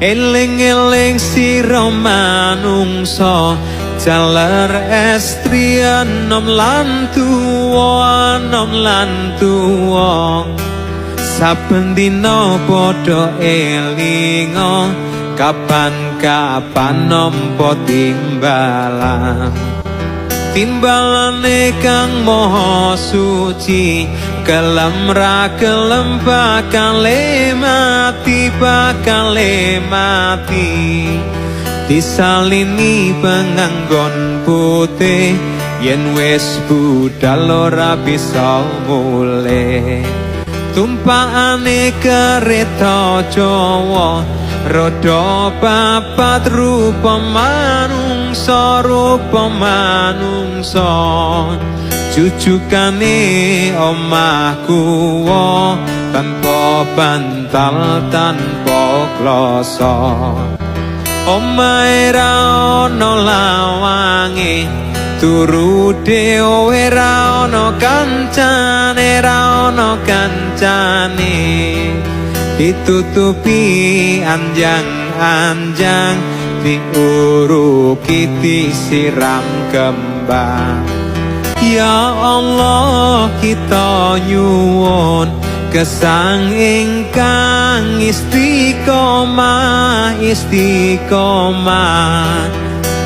Eling-eling sira manungsa, jaler estri enom lan tuwa, enom lan tuwa. Saben dina padha elinga, kapan-kapan nampa timbalan. Timbalane Kang Maha Suci, kelem ra kelem bakal mati, bakal mati. Disalini penganggon putih, yen wis budal ora bisa mulih. Tumpakane kereta Jawa, roda papat, rupa manungsa, rupa manungsa. Jujukane omah kuwa, tanpa bantal tanpa kloso. Omahe ra ana lawange, turu dhewe ra ana kancane, ra ana kancane. Ditutupi anjang-anjang, diuruki disiram kembang. Ya Allah, kita nyuwun gesang ingkang istiqomah, istiqomah.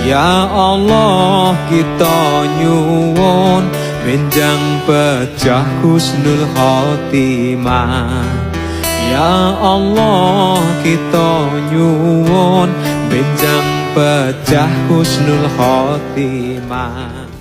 Ya Allah, kita nyuwun benjang pejah husnul khotimah. Ya Allah, kita nyuwun benjang pejah husnul khotimah.